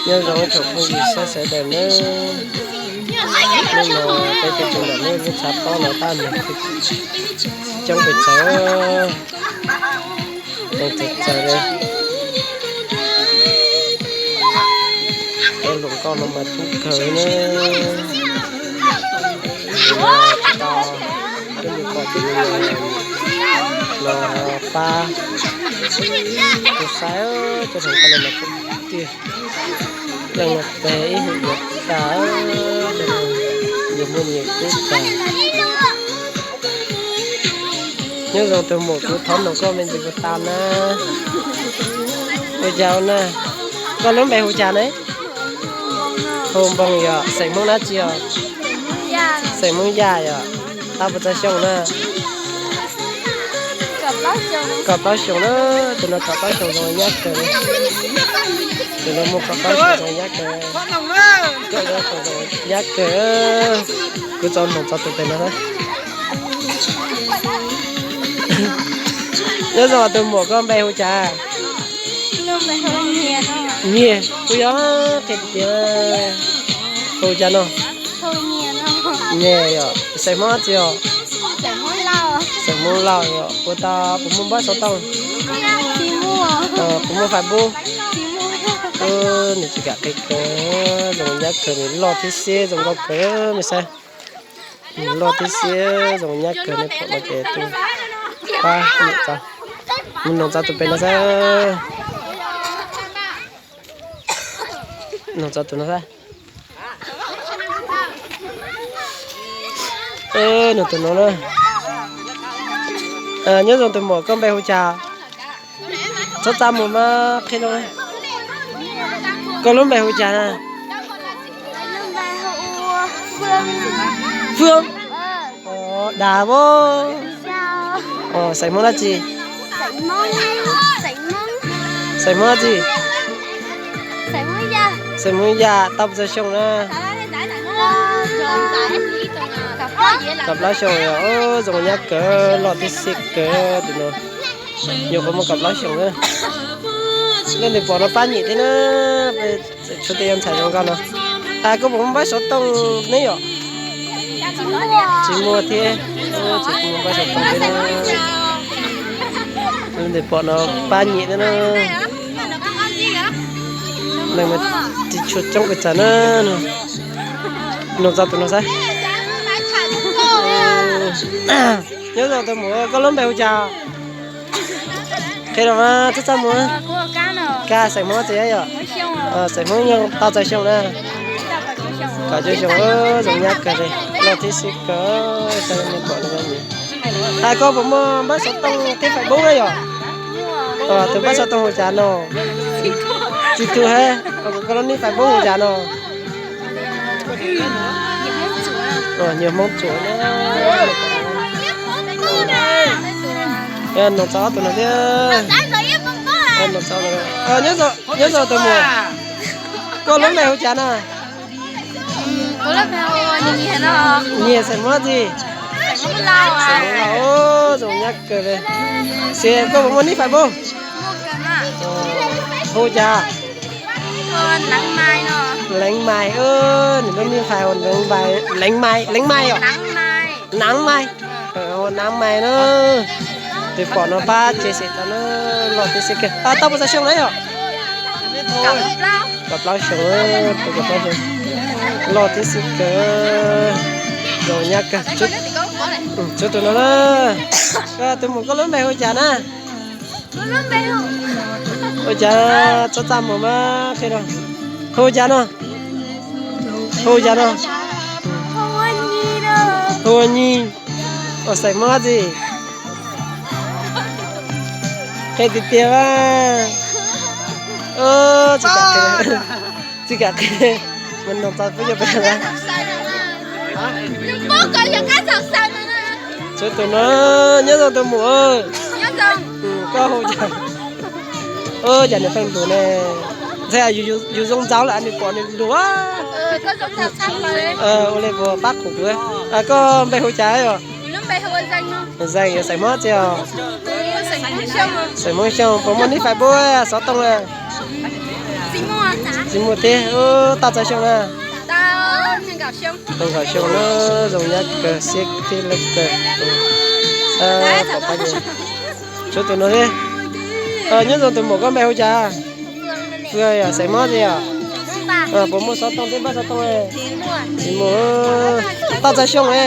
Nyob zoo ib tsoom phooj ywg sawv daws nawb. Hnub no peb kuj tseem nram lub teb chaws Pab no tab sis coob pes tsawg, coob pes tsawg li. Peb hluas nkauj no mas coob kawg li na. Ces no tsis tau, peb mus pom tus me nyuam no pab. Kuv saib cov hluas nkauj no mas coob tiag. Leej no tes ib hum yuav tas, yuav muaj nyiam kub tas. Nyob zoo tus muam, kuv thov nug koj me ntsis puas tau na? Hu cas na? Koj lub npe hu cas ne? Hu Npoo yog xeem Hmoob dab tsi os? Xeem Hmoob Yaj yog. Tau puas tau xyoo na? Kaum plaub xyoo na, tus no kaum plaub xyoo zoo nyab kawg. Tus no muaj kaum plaub xyoo zoo nyab kawg. Zoo nyab kawg. Kuv tso noog tso tus pem no na. Nyob zoo tus muam, koj npe hu cas? Nyiag, kuv yuav qhia tias hu cas no? Nyiag yog xeem Hmoob dab tsi os? Xeem Hmoob Lauj yog. Puas tau, puas muaj npawb xov tooj? Puas muaj Facebook? Nws tsis kam qhia kawg, zoo nyab kawg, nws loj thiab xiab zoo nkauj kawg me saib. Nws loj thiab xiab zoo nyab kawg, nej pom no ces tuaj pab, mus noog txog tus pem no xwb. Noog txog tus no xwb. Noog tus no na. Nyob zoo tus muam, koj npe hu cas? Txhob txaj muag mas qhia rau. Koj lub npe hu cas na? Fwm. Dag as. Xeem Hmoob dab tsi? Xeem Hmoob dab tsi? Xeem Hmoob Yaj. Tau puas txog xyoo na? Kaum plaub xyoo. Zoo nyab kawg, loj thiab xiab kawg tus no. Nyuam qhuav muaj kaum plaub xyoo na. Leej twg pom no pab nyem thiab na. Tshuav tej yog ntxhais zoo nkauj no. Koj puas muaj npawb xov tooj ne yom? Tsis muaj thiab. Tsis muaj npawb xov tooj thiab na. Leej twg pom no pab nyem thiab na. Neeg mas tsis tshua coob pes tsawg na. Noog txog tus no xwb. Nyob zoo tus muam, koj lub npe hu cas? Qhia los mas txhob txaj muag. Koj xeem Hmoob dab tsi yom? Xeem Hmoob Yaj, tau txog xyoo na? Kaum cuaj xyoo, zoo nyab kawg li, loj thiab xiab kawg, saib nej pom no. Hais koj puas muaj npawb xov tooj thiab Facebook na yom? Tus npawb xov tooj hu cas no? Tsis tu he. Koj lub nick Facebook hu cas no? Nyuag Hmoob Tsuas. Noog txog ob tug no thiab. Nyob zoo tus muam, koj lub npe hu cas na? Nyiag, xeem Hmoob dab tsi? Xeem Hmoob Lauj, zoo nyab kawg li. Xyov koj puas muaj nick Facebook? Hu cas? Leev Mais, nws lub nick Face hu Leev Mais, Leev Mais os. Leev Mais, Leev Mais na. Tus pom no pab share tau na, loj thiab xiab kawg. Tau puas txog xyoo na yom? Kaum plaub xyoo, tus kaum plaub xyoo, loj thiab xiab kawg, zoo nyab kawg. Tshuav tus no na. Tus muam, koj lub npe hu cas na? Hu cas? Txhob txaj muag mas qhia rau. Hu cas no? Hu cas no? Hu ua Nyi. Ua xeem Hmoob dab tsi? Qhia tiag tiag mas. Tsis kam qhia, tsis kam qhia. Mus noog txog peb yuav peb. Tshuav tus no, nyob zoo tus muam. Koj hu cas? Cas nws pheej lus ne? Ntshai yus zoo ntxaug lawm nws pom nws lus. Ua li puas pab qhuas kuv? Koj npe hu cas os? Zeeg, yog xeem Hmoob dab tsi os? Xeem Hmoob Xyooj, puas muaj nick Facebook, xov tooj na? Tsis muaj thiab, tau txais xyoo na. Tau nkaum xyoo na, zoo nyab kawg, siab thiab laj kawg. Pom pab nyiam. Tshuav tus no thiab. Nyob zoo tus muam, koj npe hu cas? Fwj yom, xeem Hmoob tiag yom? Puas muaj xov tooj thiab npawb xov tooj? Tsis muaj. Tau txais xyoo ne.